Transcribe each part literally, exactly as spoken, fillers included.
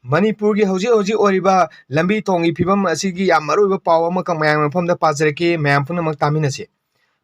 ꯃꯅꯤꯄꯨꯔꯒꯤ ꯍꯧꯖꯤꯛ ꯍꯧꯖꯤꯛ ꯑꯣꯏꯔꯤꯕ ꯂꯝꯕꯤ ꯊꯣꯡꯒꯤ ꯐꯤꯕꯝ ꯑꯁꯤꯒꯤ ꯌꯥꯝ ꯃꯔꯨꯑꯣꯏꯕ ꯄꯥꯎ ꯑꯃꯈꯛ ꯃꯌꯥꯝꯒꯤ ꯃꯐꯝꯗ ꯄꯥꯖꯔꯛꯀꯦ, ꯃꯌꯥꯝ ꯄꯨꯝꯅꯃꯛ ꯇꯥꯃꯤꯟꯅꯁꯤ꯫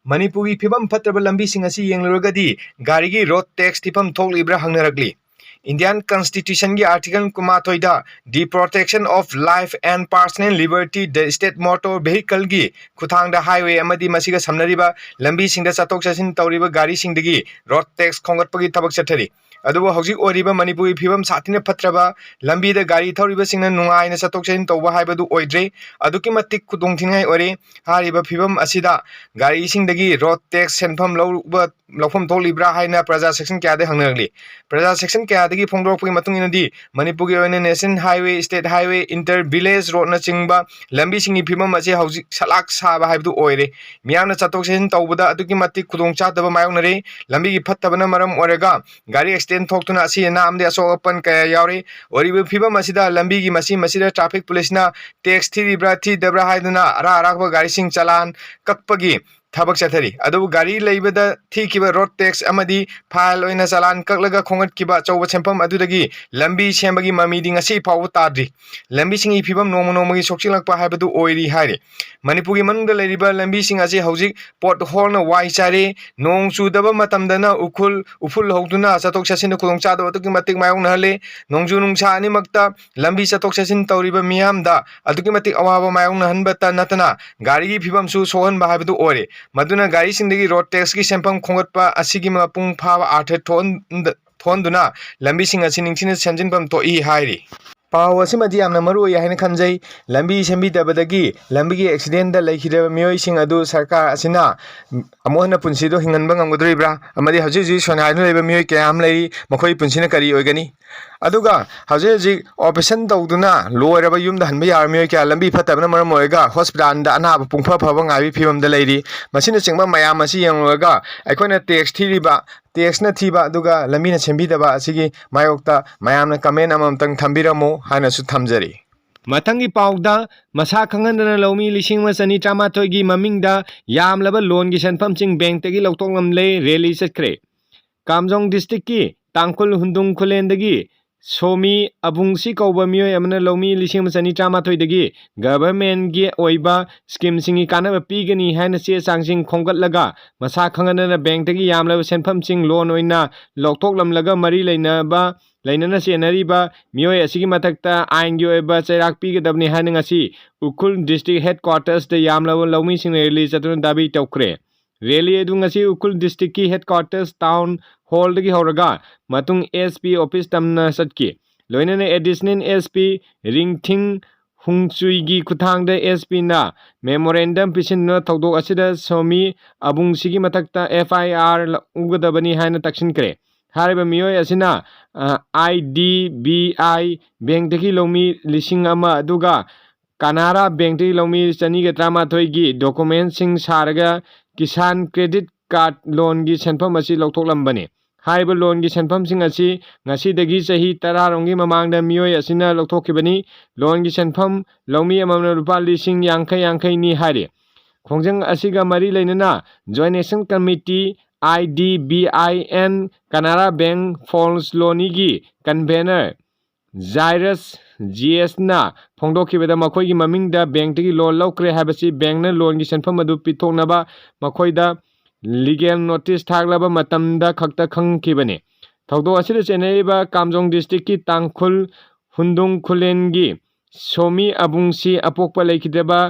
ꯃꯅꯤꯄꯨꯔꯒꯤ ꯐꯤꯕꯝ ꯐꯠꯇ꯭ꯔꯕ ꯂꯝꯕꯤꯁꯤꯡ ꯑꯁꯤ ꯌꯦꯡꯂꯨꯔꯒꯗꯤ ꯒꯥꯔꯤꯒꯤ ꯔꯣꯗ ꯇꯦꯛꯁ ꯊꯤꯐꯝ ꯊꯣꯛꯂꯤꯕ꯭ꯔꯥ ꯍꯪꯅꯔꯛꯂꯤ꯫ ꯏꯟꯗꯤꯌꯥꯟ ꯀꯟꯁꯇꯤꯇ꯭ꯌꯨꯁꯟꯒꯤ ꯑꯥꯔꯇꯤꯀꯜ ꯀꯨꯟꯃꯥꯊꯣꯏꯗ The protection of life and personal liberty, the state motor vehicleꯒꯤ ꯈꯨꯠꯊꯥꯡꯗ ꯍꯥꯏꯋꯦ ꯑꯃꯗꯤ ꯃꯁꯤꯒ ꯁꯝꯅꯔꯤꯕ ꯂꯝꯕꯤꯁꯤꯡꯗ ꯆꯠꯊꯣꯛ ꯆꯠꯁꯤꯟ ꯇꯧꯔꯤꯕ ꯒꯥꯔꯤꯁꯤꯡꯗꯒꯤ ꯔꯣꯗ ꯇꯦꯛꯁ ꯈꯣꯝꯒꯠꯄꯒꯤ ꯊꯕꯛ ꯆꯠꯊꯔꯤ꯫ ꯑꯗꯨꯕꯨ ꯍꯧꯖꯤꯛ ꯑꯣꯏꯔꯤꯕ ꯃꯅꯤꯄꯨꯔꯒꯤ ꯐꯤꯕꯝ ꯁꯥꯊꯤꯅ ꯐꯠꯇ꯭ꯔꯕ, ꯂꯝꯕꯤꯗ ꯒꯥꯔꯤ ꯊꯧꯔꯤꯕꯁꯤꯡꯅ ꯅꯨꯡꯉꯥꯏꯅ ꯆꯠꯊꯣꯛ ꯆꯠꯁꯤꯟ ꯇꯧꯕ ꯍꯥꯏꯕꯗꯨ ꯑꯣꯏꯗ꯭ꯔꯦ꯫ ꯑꯗꯨꯛꯀꯤ ꯃꯇꯤꯛ ꯈꯨꯗꯣꯡꯊꯤꯅꯤꯡꯉꯥꯏ ꯑꯣꯏꯔꯦ꯫ ꯍꯥꯏꯔꯤꯕ ꯐꯤꯕꯝ ꯑꯁꯤꯗ ꯒꯥꯔꯤꯁꯤꯡꯗꯒꯤ ꯔꯣꯗ ꯇꯦꯛꯁ ꯁꯦꯟꯐꯝ ꯂꯧꯕ, ꯂꯧꯐꯝ ꯊꯣꯛꯂꯤꯕ꯭ꯔꯥ ꯍꯥꯏꯅ ꯄ꯭ꯔꯖꯥ ꯁꯦꯛꯁꯟ ꯀꯌꯥꯗꯒꯤ ꯍꯪꯅꯔꯛꯂꯤ꯫ ꯄ꯭ꯔꯖꯥ ꯁꯦꯛꯁꯟ ꯀꯌꯥꯗꯒꯤ ꯐꯣꯡꯗꯣꯔꯛꯄꯒꯤ ꯃꯇꯨꯡ ꯏꯟꯅꯗꯤ, ꯃꯅꯤꯄꯨꯔꯒꯤ ꯑꯣꯏꯅ national highway, state highway, inter village ꯔꯣꯗꯅꯆꯤꯡꯕ ꯂꯝꯕꯤꯁꯤꯡꯒꯤ ꯐꯤꯕꯝ ꯑꯁꯤ ꯍꯧꯖꯤꯛ ꯁꯂꯥꯛ ꯁꯥꯕ ꯍꯥꯏꯕꯗꯨ ꯑꯣꯏꯔꯦ꯫ ꯃꯤꯌꯥꯝꯅ ꯆꯠꯊꯣꯛ ꯆꯠꯁꯤꯟ ꯇꯧꯕꯗ ꯑꯗꯨꯛꯀꯤ ꯃꯇꯤꯛ ꯈꯨꯗꯣꯡꯆꯥꯗꯕ ꯃꯥꯌꯣꯛꯅꯔꯦ꯫ ꯂꯝꯕꯤꯒꯤ ꯐꯠꯇꯕꯅ ꯃꯔꯝ ꯑꯣꯏꯔꯒ ꯒꯥꯔꯤ ꯑꯦꯛꯁꯤꯗꯦꯟ ꯊꯣꯛꯇꯨꯅ ꯑꯁꯤ ꯑꯅꯥ ꯑꯃꯗꯤ ꯑꯁꯣꯛ ꯑꯄꯟ ꯀꯌꯥ ꯌꯥꯎꯔꯦ꯫ ꯑꯣꯏꯔꯤꯕ ꯐꯤꯕꯝ ꯑꯁꯤꯗ ꯂꯝꯕꯤꯒꯤ ꯃꯁꯤ ꯃꯁꯤꯗ ꯇ꯭ꯔꯥꯐꯤꯛ ꯄꯨꯂꯤꯁꯅ ꯇꯦꯛꯁ ꯊꯤꯔꯤꯕ꯭ꯔꯥ ꯊꯤꯗꯕ꯭ꯔꯥ ꯍꯥꯏꯗꯨꯅ ꯑꯔꯥꯛ ꯑꯔꯥꯛꯄ ꯒꯥꯔꯤꯁꯤꯡ ꯆꯂꯥꯟ ꯀꯛꯄꯒꯤ ꯊꯕꯛ ꯆꯠꯊꯔꯤ꯫ ꯑꯗꯨꯕꯨ ꯒꯥꯔꯤ ꯂꯩꯕꯗ ꯊꯤꯈꯤꯕ ꯔꯣꯗ ꯇꯦꯛꯁ ꯑꯃꯗꯤ ꯐꯥꯏꯜ ꯑꯣꯏꯅ ꯆꯂꯥꯟ ꯀꯛꯂꯒ ꯈꯣꯝꯒꯠꯈꯤꯕ ꯑꯆꯧꯕ ꯁꯦꯟꯐꯝ ꯑꯗꯨꯗꯒꯤ ꯂꯝꯕꯤ ꯁꯦꯝꯕꯒꯤ ꯃꯃꯤꯗꯤ ꯉꯁꯤ ꯐꯥꯎꯕ ꯇꯥꯗ꯭ꯔꯤ꯫ ꯂꯝꯕꯤꯁꯤꯡꯒꯤ ꯐꯤꯕꯝ ꯅꯣꯡꯃ ꯅꯣꯡꯃꯒꯤ ꯁꯣꯛꯆꯤꯜꯂꯛꯄ ꯍꯥꯏꯕꯗꯨ ꯑꯣꯏꯔꯤ ꯍꯥꯏꯔꯤ꯫ ꯃꯅꯤꯄꯨꯔꯒꯤ ꯃꯅꯨꯡꯗ ꯂꯩꯔꯤꯕ ꯂꯝꯕꯤꯁꯤꯡ ꯑꯁꯤ ꯍꯧꯖꯤꯛ ꯄꯣꯠ ꯍꯣꯜꯅ ꯋꯥꯏ ꯆꯥꯏꯔꯦ꯫ ꯅꯣꯡ ꯆꯨꯗꯕ ꯃꯇꯝꯗꯅ ꯎꯈꯨꯜ, ꯎꯐꯨꯜ ꯍꯧꯗꯨꯅ ꯆꯠꯊꯣꯛ ꯆꯠꯁꯤꯟꯗ ꯈꯨꯗꯣꯡꯆꯥꯗꯕ ꯑꯗꯨꯛꯀꯤ ꯃꯇꯤꯛ ꯃꯥꯌꯣꯛꯅꯍꯜꯂꯦ꯫ ꯅꯣꯡꯖꯨ ꯅꯨꯡꯁꯥ ꯑꯅꯤꯃꯛꯇ ꯂꯝꯕꯤ ꯆꯠꯊꯣꯛ ꯆꯠꯁꯤꯟ ꯇꯧꯔꯤꯕ ꯃꯤꯌꯥꯝꯗ ꯑꯗꯨꯛꯀꯤ ꯃꯇꯤꯛ ꯑꯋꯥꯕ ꯃꯥꯌꯣꯛꯅꯍꯟꯕꯇ ꯅꯠꯇꯅ ꯒꯥꯔꯤꯒꯤ ꯐꯤꯕꯝꯁꯨ ꯁꯣꯛꯍꯟꯕ ꯍꯥꯏꯕꯗꯨ ꯑꯣꯏꯔꯦ꯫ ꯃꯗꯨꯅ ꯒꯥꯔꯤꯁꯤꯡꯗꯒꯤ ꯔꯣꯗ ꯇꯦꯛꯁꯀꯤ ꯁꯦꯟꯐꯝ ꯈꯣꯝꯒꯠꯄ ꯑꯁꯤꯒꯤ ꯃꯄꯨꯡ ꯐꯥꯕ ꯑꯥꯔꯊ ꯊꯣꯛꯍꯟꯗ-, ꯊꯣꯛꯍꯟꯗꯨꯅ ꯂꯝꯕꯤꯁꯤꯡ ꯑꯁꯤ ꯅꯤꯡꯊꯤꯅ ꯁꯦꯝꯖꯤꯟꯐꯝ ꯊꯣꯛꯏ ꯍꯥꯏꯔꯤ꯫ ꯄꯥꯎ ꯑꯁꯤꯃꯗꯤ ꯌꯥꯝꯅ ꯃꯔꯨ ꯑꯣꯏ ꯍꯥꯏꯅ ꯈꯟꯖꯩ꯫ ꯂꯝꯕꯤ ꯁꯦꯝꯕꯤꯗꯕꯗꯒꯤ ꯂꯝꯕꯤꯒꯤ ꯑꯦꯛꯁꯤꯗꯦꯟꯗ ꯂꯩꯈꯤꯗꯕ ꯃꯤꯑꯣꯏꯁꯤꯡ ꯑꯗꯨ ꯁꯔꯀꯥꯔ ꯑꯁꯤꯅ ꯑꯃꯨꯛ ꯍꯟꯅ ꯄꯨꯟꯁꯤꯗꯣ ꯍꯤꯡꯍꯟꯕ ꯉꯝꯒꯗꯧꯔꯤꯕ꯭ꯔꯥ? ꯑꯃꯗꯤ ꯍꯧꯖꯤꯛ ꯍꯧꯖꯤꯛ ꯁꯣꯏꯅꯥꯏꯗꯨꯅ ꯂꯩꯕ ꯃꯤꯑꯣꯏ ꯀꯌꯥ ꯑꯃ ꯂꯩꯔꯤ, ꯃꯈꯣꯏꯒꯤ ꯄꯨꯟꯁꯤꯅ ꯀꯔꯤ ꯑꯣꯏꯒꯅꯤ? ꯑꯗꯨꯒ ꯍꯧꯖꯤꯛ ꯍꯧꯖꯤꯛ ꯑꯣꯄꯔꯦꯁꯟ ꯇꯧꯗꯨꯅ ꯂꯣꯏꯔꯕ ꯌꯨꯝꯗ ꯍꯟꯕ ꯌꯥꯔꯕ ꯃꯤꯑꯣꯏ ꯀꯌꯥ ꯂꯝꯕꯤ ꯐꯠꯇꯕꯅ ꯃꯔꯝ ꯑꯣꯏꯔꯒ ꯍꯣꯁꯄꯤꯇꯥꯜꯗ ꯑꯅꯥꯕ ꯄꯨꯡꯐ ꯐꯕ ꯉꯥꯏꯕꯒꯤ ꯐꯤꯕꯝꯗ ꯂꯩꯔꯤ꯫ ꯃꯁꯤꯅꯆꯤꯡꯕ ꯃꯌꯥꯝ ꯑꯁꯤ ꯌꯦꯡꯂꯨꯔꯒ ꯑꯩꯈꯣꯏꯅ ꯇꯦꯛꯁ ꯊꯤꯔꯤꯕ, ꯇꯦꯛꯁꯅ ꯊꯤꯕ ꯑꯗꯨꯒ ꯂꯝꯕꯤꯅ ꯁꯦꯝꯕꯤꯗꯕ ꯑꯁꯤꯒꯤ ꯃꯥꯌꯣꯛꯇ ꯃꯌꯥꯝꯅ ꯀꯃꯦꯟ ꯑꯃꯃꯝꯇꯪ ꯊꯝꯕꯤꯔꯝꯃꯨ ꯍꯥꯏꯅꯁꯨ ꯊꯝꯖꯔꯤ꯫ ꯃꯊꯪꯒꯤ ꯄꯥꯎꯗ ꯃꯁꯥ ꯈꯪꯍꯟꯗꯅ ꯂꯧꯃꯤ ꯂꯤꯁꯤꯡ ꯑꯃ ꯆꯅꯤ ꯇꯔꯥꯃꯥꯊꯣꯏꯒꯤ ꯃꯃꯤꯡꯗ ꯌꯥꯝꯂꯕ ꯂꯣꯟꯒꯤ ꯁꯦꯟꯐꯝꯁꯤꯡ ꯕꯦꯡꯛꯇꯒꯤ ꯂꯧꯊꯣꯛꯂꯝꯂꯦ, ꯔꯦꯂꯤ ꯆꯠꯈ꯭ꯔꯦ꯫ ꯀꯥꯝꯖꯣꯡ ꯗꯤꯁꯇ꯭ꯔꯤꯛꯀꯤ ꯇꯥꯡꯈꯨꯜ ꯍꯨꯟꯗꯨꯡ ꯈꯨꯂꯦꯟꯗꯒꯤ ꯁꯣꯃꯤ ꯑꯕꯨꯡꯁꯤ ꯀꯧꯕ ꯃꯤꯑꯣꯏ ꯑꯃꯅ ꯂꯧꯃꯤ ꯂꯤꯁꯤꯡ ꯑꯃ ꯆꯅꯤ ꯇꯔꯥꯃꯥꯊꯣꯏꯗꯒꯤ ꯒꯚꯔꯟꯃꯦꯟꯒꯤ ꯑꯣꯏꯕ ꯁ꯭ꯀꯤꯝꯁꯤꯡꯒꯤ ꯀꯥꯟꯅꯕ ꯄꯤꯒꯅꯤ ꯍꯥꯏꯅ ꯆꯦ ꯆꯥꯡꯁꯤꯡ ꯈꯣꯝꯒꯠꯂꯒ ꯃꯁꯥ ꯈꯪꯍꯟꯗꯅ ꯕꯦꯡꯛꯇꯒꯤ ꯌꯥꯝꯂꯕ ꯁꯦꯟꯐꯝꯁꯤꯡ ꯂꯣꯟ ꯑꯣꯏꯅ ꯂꯧꯊꯣꯛꯂꯝꯂꯒ ꯃꯔꯤ ꯂꯩꯅꯕ ꯂꯩꯅꯅ ꯆꯦꯟꯅꯔꯤꯕ ꯃꯤꯑꯣꯏ ꯑꯁꯤꯒꯤ ꯃꯊꯛꯇ ꯑꯥꯏꯟꯒꯤ ꯑꯣꯏꯕ ꯆꯩꯔꯥꯛ ꯄꯤꯒꯗꯕꯅꯤ ꯍꯥꯏꯅ ꯉꯁꯤ ꯎꯈ꯭ꯔꯨꯜ ꯗꯤꯁꯇ꯭ꯔꯤꯛ ꯍꯦꯗ ꯀ꯭ꯋꯥꯇꯔꯁꯇ ꯌꯥꯝꯂꯕ ꯂꯧꯃꯤꯁꯤꯡꯅ ꯔꯦꯂꯤ ꯆꯠꯇꯨꯅ ꯗꯥꯕꯤ ꯇꯧꯈ꯭ꯔꯦ꯫ ꯔꯦꯂꯤ ꯑꯗꯨ ꯉꯁꯤ ꯎꯈ꯭ꯔꯨꯜ ꯗꯤꯁꯇ꯭ꯔꯤꯛꯀꯤ ꯍꯦꯗ ꯀ꯭ꯋꯥꯇꯔꯁ ꯇꯥꯎꯟ ꯍꯣꯜꯗꯒꯤ ꯍꯧꯔꯒ ꯃꯇꯨꯡ ꯑꯦꯁ ꯄꯤ ꯑꯣꯐꯤꯁ ꯇꯝꯅ ꯆꯠꯈꯤ꯫ ꯂꯣꯏꯅꯅ ꯑꯦꯗꯤꯁꯅꯦꯜ ꯑꯦꯁ ꯄꯤ ꯔꯤꯡꯊꯤꯡ ꯍꯨꯡꯆꯨꯏꯒꯤ ꯈꯨꯠꯊꯥꯡꯗ ꯑꯦꯁ ꯄꯤꯅ ꯃꯦꯃꯣꯔꯦꯟꯗꯝ ꯄꯤꯁꯤꯟꯗꯨꯅ ꯊꯧꯗꯣꯛ ꯑꯁꯤꯗ ꯁꯣꯃꯤ ꯑꯕꯨꯡꯁꯤꯒꯤ ꯃꯊꯛꯇ ꯑꯦꯐ ꯑꯥꯏ ꯑꯥꯔ ꯂꯧꯒꯗꯕꯅꯤ ꯍꯥꯏꯅ ꯇꯛꯁꯤꯟꯈ꯭ꯔꯦ꯫ ꯍꯥꯏꯔꯤꯕ ꯃꯤꯑꯣꯏ ꯑꯁꯤꯅ ꯑꯥꯏ ꯗꯤ ꯕꯤ ꯑꯥꯏ ꯕꯦꯡꯛꯇꯒꯤ ꯂꯧꯃꯤ ꯂꯤꯁꯤꯡ ꯑꯃ ꯑꯗꯨꯒ ꯀꯅꯥꯔꯥ ꯕꯦꯡꯛꯇꯒꯤ ꯂꯧꯃꯤ ꯆꯅꯤꯒ ꯇꯔꯥꯃꯥꯊꯣꯏꯒꯤ ꯗꯣꯀꯨꯃꯦꯟꯁꯤꯡ ꯁꯥꯔꯒ ꯀꯤꯁꯥꯟ ꯀ꯭ꯔꯦꯗꯤꯠ ꯀꯥꯔꯗ ꯂꯣꯟꯒꯤ ꯁꯦꯟꯐꯝ ꯑꯁꯤ ꯂꯧꯊꯣꯛꯂꯝꯕꯅꯤ꯫ ꯍꯥꯏꯔꯤꯕ ꯂꯣꯟꯒꯤ ꯁꯦꯟꯐꯝꯁꯤꯡ ꯑꯁꯤ ꯉꯁꯤꯗꯒꯤ ꯆꯍꯤ ꯇꯔꯥꯔꯣꯝꯒꯤ ꯃꯃꯥꯡꯗ ꯃꯤꯑꯣꯏ ꯑꯁꯤꯅ ꯂꯧꯊꯣꯛꯈꯤꯕꯅꯤ꯫ ꯂꯣꯟꯒꯤ ꯁꯦꯟꯐꯝ ꯂꯧꯃꯤ ꯑꯃꯃꯝꯅ ꯂꯨꯄꯥ ꯂꯤꯁꯤꯡ ꯌꯥꯡꯈꯩ ꯌꯥꯡꯈꯩꯅꯤ ꯍꯥꯏꯔꯤ꯫ ꯈꯣꯡꯖꯪ ꯑꯁꯤꯒ ꯃꯔꯤ ꯂꯩꯅꯅ joint action committee, I D B I and, Canara bank ꯐꯣꯜꯁ ꯂꯣꯅꯤꯒꯤ ꯀꯟꯚꯦꯅꯔ ꯖꯥꯏꯔꯁ ꯖꯤ ꯑꯦꯁꯅ ꯐꯣꯡꯗꯣꯛꯈꯤꯕꯗ ꯃꯈꯣꯏꯒꯤ ꯃꯃꯤꯡꯗ ꯕꯦꯡꯛꯇꯒꯤ ꯂꯣꯟ ꯂꯧꯈ꯭ꯔꯦ ꯍꯥꯏꯕꯁꯤ ꯕꯦꯡꯛꯅ ꯂꯣꯟꯒꯤ ꯁꯦꯟꯐꯝ ꯑꯗꯨ ꯄꯤꯊꯣꯛꯅꯕ ꯃꯈꯣꯏꯗ ꯂꯤꯒꯦꯜ ꯅꯣꯇꯤꯁ ꯊꯥꯔꯛꯂꯕ ꯃꯇꯝꯗ ꯈꯛꯇ ꯈꯪꯈꯤꯕꯅꯤ꯫ ꯊꯧꯗꯣꯛ ꯑꯁꯤꯗ ꯆꯦꯟꯅꯔꯤꯕ ꯀꯥꯝꯖꯣꯡ ꯗꯤꯁꯇ꯭ꯔꯤꯛꯀꯤ ꯇꯥꯡꯈꯨꯜ ꯍꯨꯟꯗꯨꯡ ꯈꯨꯂꯦꯟꯒꯤ ꯁꯣꯃꯤ ꯑꯕꯨꯡꯁꯤ ꯑꯄꯣꯛꯄ ꯂꯩꯈꯤꯗ꯭ꯔꯕ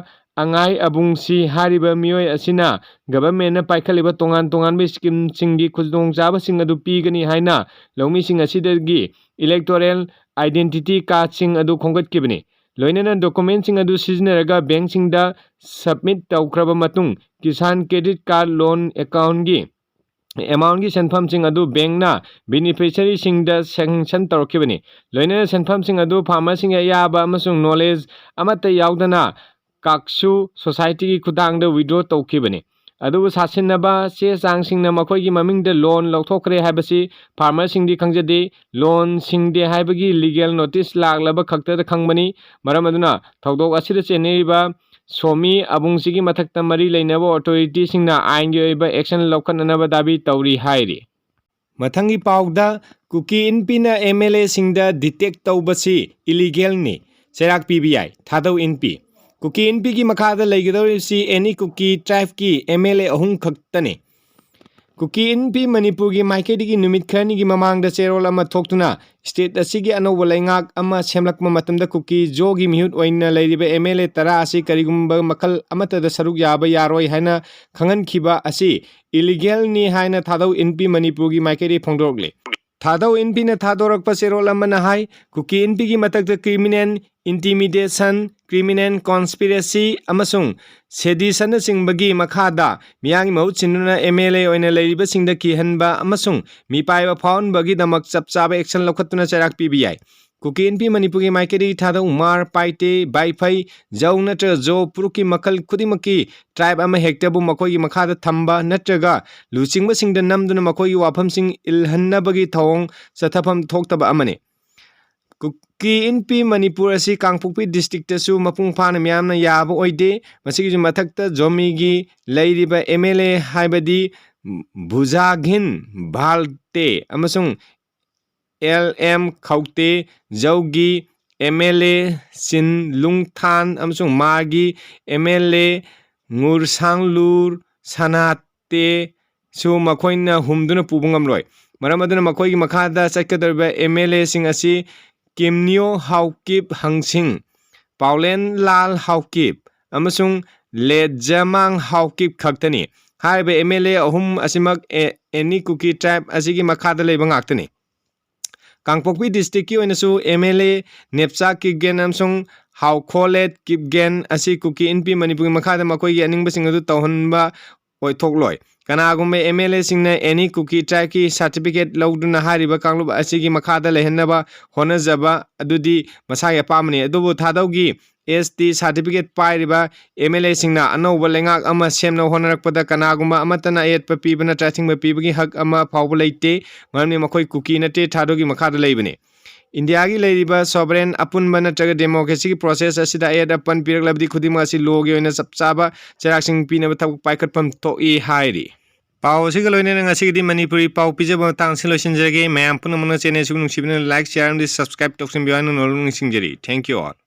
ꯑꯉꯥꯏ ꯑꯕꯨꯡꯁꯤ ꯍꯥꯏꯔꯤꯕ ꯃꯤꯑꯣꯏ ꯑꯁꯤꯅ ꯒꯚꯔꯟꯃꯦꯟꯠꯅ ꯄꯥꯏꯈꯠꯂꯤꯕ ꯇꯣꯉꯥꯟ ꯇꯣꯉꯥꯟꯕ ꯁ꯭ꯀꯤꯝꯁꯤꯡꯒꯤ ꯈꯨꯗꯣꯡꯆꯥꯕꯁꯤꯡ ꯑꯗꯨ ꯄꯤꯒꯅꯤ ꯍꯥꯏꯅ ꯂꯧꯃꯤꯁꯤꯡ ꯑꯁꯤꯗꯒꯤ ꯏꯂꯦꯛꯇꯣꯔꯦꯜ ꯑꯥꯏꯗꯦꯟꯇꯤꯇꯤ ꯀꯥꯔꯗꯁꯤꯡ ꯑꯗꯨ ꯈꯣꯝꯒꯠꯈꯤꯕꯅꯤ꯫ ꯂꯣꯏꯅꯅ ꯗꯣꯀꯨꯃꯦꯟꯠꯁꯤꯡ ꯑꯗꯨ ꯁꯤꯖꯤꯟꯅꯔꯒ ꯕꯦꯡꯛꯁꯤꯡꯗ ꯁꯕꯃꯤꯠ ꯇꯧꯈ꯭ꯔꯕ ꯃꯇꯨꯡ ꯀꯤꯁꯥꯟ ꯀ꯭ꯔꯦꯗꯤꯠ ꯀꯥꯔꯗ ꯂꯣꯟ ꯑꯦꯀꯥꯎꯟꯒꯤ ꯑꯦꯃꯥꯎꯟꯒꯤ ꯁꯦꯟꯐꯝꯁꯤꯡ ꯑꯗꯨ ꯕꯦꯡꯛꯅ ꯕꯦꯅꯤꯐꯤꯁꯔꯤꯁꯤꯡꯗ ꯁꯦꯡꯁꯟ ꯇꯧꯔꯛꯈꯤꯕꯅꯤ꯫ ꯂꯣꯏꯅꯅ ꯁꯦꯟꯐꯝꯁꯤꯡ ꯑꯗꯨ ꯐꯥꯔꯃꯔꯁꯤꯡꯒꯤ ꯑꯌꯥꯕ ꯑꯃꯁꯨꯡ ꯅꯣꯂꯦꯖ ꯑꯃꯠꯇ ꯌꯥꯎꯗꯅ ꯀꯥꯛꯁꯨ ꯁꯣꯁꯥꯏꯇꯤꯒꯤ ꯈꯨꯠꯊꯥꯡꯗ ꯋꯤꯗ꯭ꯔꯣ ꯇꯧꯈꯤꯕꯅꯤ꯫ ꯑꯗꯨꯕꯨ ꯁꯥꯁꯤꯟꯅꯕ ꯆꯦ ꯆꯥꯡꯁꯤꯡꯅ ꯃꯈꯣꯏꯒꯤ ꯃꯃꯤꯡꯗ ꯂꯣꯟ ꯂꯧꯊꯣꯛꯈ꯭ꯔꯦ ꯍꯥꯏꯕꯁꯤ ꯐꯥꯔꯃꯔꯁꯤꯡꯗꯤ ꯈꯪꯖꯗꯦ꯫ ꯂꯣꯟ ꯁꯤꯡꯗꯦ ꯍꯥꯏꯕꯒꯤ ꯂꯤꯒꯦꯜ ꯅꯣꯇꯤꯁ ꯂꯥꯛꯂꯕ ꯈꯛꯇꯗ ꯈꯪꯕꯅꯤ꯫ ꯃꯔꯝ ꯑꯗꯨꯅ ꯊꯧꯗꯣꯛ ꯑꯁꯤꯗ ꯆꯦꯟꯅꯔꯤꯕ ꯁꯣꯃꯤ ꯑꯕꯨꯡꯁꯤꯒꯤ ꯃꯊꯛꯇ ꯃꯔꯤ ꯂꯩꯅꯕ ꯑꯣꯊꯣꯔꯤꯇꯤꯁꯤꯡꯅ ꯑꯥꯏꯟꯒꯤ ꯑꯣꯏꯕ ꯑꯦꯛꯁꯟ ꯂꯧꯈꯠꯅꯅꯕ ꯗꯥꯕꯤ ꯇꯧꯔꯤ ꯍꯥꯏꯔꯤ꯫ ꯃꯊꯪꯒꯤ ꯄꯥꯎꯗ, ꯀꯨꯀꯤ ꯏꯟꯄꯤꯅ ꯑꯦꯝ ꯑꯦꯜ ꯑꯦꯁꯤꯡꯗ ꯗꯤꯇꯦꯛ ꯇꯧꯕꯁꯤ ꯏꯂꯤꯒꯦꯜꯅꯤ, ꯆꯩꯔꯥꯛ ꯄꯤꯕ ꯌꯥꯏ ꯊꯥꯗꯧ ꯏꯟꯄꯤ꯫ ꯀꯨꯀꯤ ꯏꯟꯄꯤꯒꯤ ꯃꯈꯥꯗ ꯂꯩꯒꯗꯧꯔꯤꯕꯁꯤ ꯑꯦꯅꯤ ꯀꯨꯀꯤ ꯇ꯭ꯔꯥꯏꯕꯀꯤ ꯑꯦꯝ ꯑꯦꯜ ꯑꯦ ꯑꯍꯨꯝ ꯈꯛꯇꯅꯤ꯫ ꯀꯨꯀꯤ ꯏꯟꯄꯤ ꯃꯅꯤꯄꯨꯔꯒꯤ ꯃꯥꯏꯀꯩꯗꯒꯤ ꯅꯨꯃꯤꯠ ꯈꯔꯅꯤꯒꯤ ꯃꯃꯥꯡꯗ ꯆꯦꯔꯣꯜ ꯑꯃ ꯊꯣꯛꯇꯨꯅ ꯁ꯭ꯇꯦꯠ ꯑꯁꯤꯒꯤ ꯑꯅꯧꯕ ꯂꯩꯉꯥꯛ ꯑꯃ ꯁꯦꯝꯂꯛꯄ ꯃꯇꯝꯗ ꯀꯨꯀꯤ ꯖꯣꯒꯤ ꯃꯤꯍꯨꯠ ꯑꯣꯏꯅ ꯂꯩꯔꯤꯕ ꯑꯦꯝ ꯑꯦꯜ ꯑꯦ ꯇꯔꯥ ꯑꯁꯤ ꯀꯔꯤꯒꯨꯝꯕ ꯃꯈꯜ ꯑꯃꯠꯇꯗ ꯁꯔꯨꯛ ꯌꯥꯕ ꯌꯥꯔꯣꯏ ꯍꯥꯏꯅ ꯈꯪꯍꯟꯈꯤꯕ ꯑꯁꯤ ꯏꯂꯤꯒꯦꯜꯅꯤ ꯍꯥꯏꯅ ꯊꯥꯗꯧ ꯏꯟꯄꯤ ꯃꯅꯤꯄꯨꯔꯒꯤ ꯃꯥꯏꯀꯩꯗꯒꯤ ꯐꯣꯡꯗꯣꯔꯛꯂꯤ꯫ ꯊꯥꯗꯧ ꯏꯟꯄꯤꯅ ꯊꯥꯗꯣꯔꯛꯄ ꯆꯦꯔꯣꯜ ꯑꯃꯅ ꯍꯥꯏ, ꯀꯨꯀꯤ ꯏꯟꯄꯤꯒꯤ ꯃꯊꯛꯇ ꯀ꯭ꯔꯤꯃꯤꯅꯦꯜ, ꯏꯟꯇꯤꯃꯤꯗꯦꯁꯟ, ꯀ꯭ꯔꯤꯃꯤꯅꯦꯜ ꯀꯣꯟꯁꯄꯤꯔꯦꯁꯤ ꯑꯃꯁꯨꯡ ꯁꯦꯗꯤꯁꯟꯅꯆꯤꯡꯕꯒꯤ ꯃꯈꯥꯗ ꯃꯤꯌꯥꯝꯒꯤ ꯃꯍꯨꯠ ꯁꯤꯟꯗꯨꯅ ꯑꯦꯝ ꯑꯦꯜ ꯑꯦ ꯑꯣꯏꯅ ꯂꯩꯔꯤꯕꯁꯤꯡꯗ ꯀꯤꯍꯟꯕ ꯑꯃꯁꯨꯡ ꯃꯤꯄꯥꯏꯕ ꯐꯥꯎꯍꯟꯕꯒꯤꯗꯃꯛ ꯆꯞ ꯆꯥꯕ ꯑꯦꯛꯁꯟ ꯂꯧꯈꯠꯇꯨꯅ ꯆꯩꯔꯥꯛ ꯄꯤꯕ ꯌꯥꯏ꯫ ꯀꯨꯀꯤ ꯏꯟꯄꯤ ꯃꯅꯤꯄꯨꯔꯒꯤ ꯃꯥꯏꯀꯩꯗꯒꯤ ꯊꯥꯗꯧ ꯃꯥꯔ, ꯄꯥꯏꯇꯦ, ꯕꯥꯏꯐꯩ, ꯖꯧ ꯅꯠꯇ꯭ꯔꯒ ꯖꯣ ꯄꯨꯔꯨꯛꯀꯤ ꯃꯈꯜ ꯈꯨꯗꯤꯡꯃꯛꯀꯤ ꯇ꯭ꯔꯥꯏꯕ ꯑꯃ ꯍꯦꯛꯇꯕꯨ ꯃꯈꯣꯏꯒꯤ ꯃꯈꯥꯗ ꯊꯝꯕ ꯅꯠꯇ꯭ꯔꯒ ꯂꯨꯆꯤꯡꯕꯁꯤꯡꯗ ꯅꯝꯗꯨꯅ ꯃꯈꯣꯏꯒꯤ ꯋꯥꯐꯝꯁꯤꯡ ꯏꯜꯍꯟꯅꯕꯒꯤ ꯊꯧꯑꯣꯡ ꯆꯠꯊꯐꯝ ꯊꯣꯛꯇꯕ ꯑꯃꯅꯤ꯫ ꯀꯨꯀꯤ ꯏꯟꯄꯤ ꯃꯅꯤꯄꯨꯔ ꯑꯁꯤ ꯀꯥꯡꯄꯣꯛꯄꯤ ꯗꯤꯁꯇ꯭ꯔꯤꯛꯇꯁꯨ ꯃꯄꯨꯡ ꯐꯥꯅ ꯃꯤꯌꯥꯝꯅ ꯌꯥꯕ ꯑꯣꯏꯗꯦ꯫ ꯃꯁꯤꯒꯤꯁꯨ ꯃꯊꯛꯇ ꯖꯣꯃꯤꯒꯤ ꯂꯩꯔꯤꯕ ꯑꯦꯝ ꯑꯦꯜ ꯑꯦ ꯍꯥꯏꯕꯗꯤ ꯚꯨꯖꯥꯘꯤꯟ ꯚꯥꯜꯇꯦ ꯑꯃꯁꯨꯡ ꯑꯦꯜ ꯑꯦꯝ ꯈꯧꯇꯦ, ꯖꯧꯒꯤ M L A Chin Lungthan ꯑꯃꯁꯨꯡ ꯃꯥꯒꯤ ꯑꯦꯝ ꯑꯦꯜ ꯑꯦ ꯉꯨꯔꯁꯥꯡꯂꯨꯔ ꯁꯅꯥꯇꯦꯁꯨ ꯃꯈꯣꯏꯅ ꯍꯨꯝꯗꯨꯅ ꯄꯨꯕ ꯉꯝꯂꯣꯏ꯫ ꯃꯔꯝ ꯑꯗꯨꯅ ꯃꯈꯣꯏꯒꯤ ꯃꯈꯥꯗ ꯆꯠꯀꯗꯧꯔꯤꯕ ꯑꯦꯝ ꯑꯦꯜ ꯑꯦꯁꯤꯡ ꯑꯁꯤ ꯀꯤꯝꯅꯤꯌꯣ ꯍꯥꯎꯀꯤꯞ ꯍꯪꯁꯤꯡ, ꯄꯥꯎꯂꯦꯟ ꯂꯥꯜ ꯍꯥꯎꯀꯤꯞ ꯑꯃꯁꯨꯡ ꯂꯦꯖꯃꯥꯡ ꯍꯥꯎꯀꯤꯞ ꯈꯛꯇꯅꯤ꯫ ꯍꯥꯏꯔꯤꯕ ꯑꯦꯝ ꯑꯦꯜ ꯑꯦ ꯑꯍꯨꯝ ꯑꯁꯤꯃꯛ ꯑꯦ-, ꯑꯦꯅꯤ ꯀꯨꯀꯤ ꯇ꯭ꯔꯥꯏꯕ ꯑꯁꯤꯒꯤ ꯃꯈꯥꯗ ꯂꯩꯕ ꯉꯥꯛꯇꯅꯤ꯫ ꯀꯥꯡꯄꯣꯛꯄꯤ ꯗꯤꯁꯇ꯭ꯔꯤꯛꯀꯤ ꯑꯣꯏꯅꯁꯨ ꯑꯦꯝ ꯑꯦꯜ ꯑꯦ ꯅꯦꯞꯆꯥ ꯀꯤꯞꯒꯦꯟ ꯑꯃꯁꯨꯡ ꯍꯥꯎꯈꯣꯂꯦꯠ ꯀꯤꯞꯒꯦꯟ ꯑꯁꯤ ꯀꯨꯀꯤ ꯏꯟꯄꯤ ꯃꯅꯤꯄꯨꯔꯒꯤ ꯃꯈꯥꯗ ꯃꯈꯣꯏꯒꯤ ꯑꯅꯤꯡꯕꯁꯤꯡ ꯑꯗꯨ ꯇꯧꯍꯟꯕ ꯑꯣꯏꯊꯣꯛꯂꯣꯏ꯫ ꯀꯅꯥꯒꯨꯝꯕ ꯑꯦꯝ ꯑꯦꯜ ꯑꯦꯁꯤꯡꯅ ꯑꯦꯅꯤ ꯀꯨꯀꯤ ꯇ꯭ꯔꯥꯏꯕꯀꯤ ꯁꯥꯔꯇꯤꯐꯤꯀꯦꯠ ꯂꯧꯗꯨꯅ ꯍꯥꯏꯔꯤꯕ ꯀꯥꯡꯂꯨꯞ ꯑꯁꯤꯒꯤ ꯃꯈꯥꯗ ꯂꯩꯍꯟꯅꯕ ꯍꯣꯠꯅꯖꯕ ꯑꯗꯨꯗꯤ ꯃꯁꯥꯒꯤ ꯑꯄꯥꯝꯕꯅꯤ꯫ ꯑꯗꯨꯕꯨ ꯊꯥꯗꯧꯒꯤ ꯑꯦꯁ ꯇꯤ ꯁꯥꯔꯇꯤꯐꯤꯀꯦꯠ ꯄꯥꯏꯔꯤꯕ ꯑꯦꯝ ꯑꯦꯜ ꯑꯦꯁꯤꯡꯅ ꯑꯅꯧꯕ ꯂꯩꯉꯥꯛ ꯑꯃ ꯁꯦꯝꯅꯕ ꯍꯣꯠꯅꯔꯛꯄꯗ ꯀꯅꯥꯒꯨꯝꯕ ꯑꯃꯠꯇꯅ ꯑꯌꯦꯠꯄ ꯄꯤꯕ ꯅꯠꯇ꯭ꯔꯒ ꯑꯊꯤꯡꯕ ꯄꯤꯕꯒꯤ ꯍꯛ ꯑꯃ ꯐꯥꯎꯕ ꯂꯩꯇꯦ, ꯃꯔꯝꯗꯤ ꯃꯈꯣꯏ ꯀꯨꯀꯤ ꯅꯠꯇꯦ, ꯊꯥꯗꯧꯒꯤ ꯃꯈꯥꯗ ꯂꯩꯕꯅꯤ꯫ ꯏꯟꯗꯤꯌꯥꯒꯤ ꯂꯩꯔꯤꯕ ꯁꯣꯚꯔꯦꯟ ꯑꯄꯨꯟꯕ ꯅꯠꯇ꯭ꯔꯒ ꯗꯦꯃꯣꯀ꯭ꯔꯦꯁꯤꯒꯤ ꯄ꯭ꯔꯣꯁꯦꯁ ꯑꯁꯤꯗ ꯑꯌꯦꯠ ꯑꯄꯟ ꯄꯤꯔꯛꯂꯕꯗꯤ ꯈꯨꯗꯤꯡꯃꯛ ꯑꯁꯤ ꯂꯣꯒꯤ ꯑꯣꯏꯅ ꯆꯞ ꯆꯥꯕ ꯆꯩꯔꯥꯛꯁꯤꯡ ꯄꯤꯅꯕ ꯊꯕꯛ ꯄꯥꯏꯈꯠꯐꯝ ꯊꯣꯛꯏ ꯍꯥꯏꯔꯤ꯫ ꯄꯥꯎ ꯑꯁꯤꯒ ꯂꯣꯏꯅꯅ ꯉꯁꯤꯒꯤꯗꯤ ꯃꯅꯤꯄꯨꯔꯤ ꯄꯥꯎ ꯄꯤꯖꯕ ꯃꯇꯥꯡ ꯑꯁꯤ ꯂꯣꯏꯁꯤꯟꯖꯔꯒꯦ꯫ ꯃꯌꯥꯝ ꯄꯨꯝꯅꯃꯛꯅ ꯆꯦꯅꯦꯜ ꯑꯁꯤꯕꯨ ꯅꯨꯡꯁꯤꯕꯤꯗꯨꯅ like, share ꯑꯃꯗꯤ subscribe ꯇꯧꯁꯤꯟꯕꯤꯌꯨ ꯍꯥꯏꯅ ꯅꯣꯜꯂꯨꯛꯅ ꯅꯤꯡꯁꯤꯡꯖꯔꯤ꯫ Thank you all.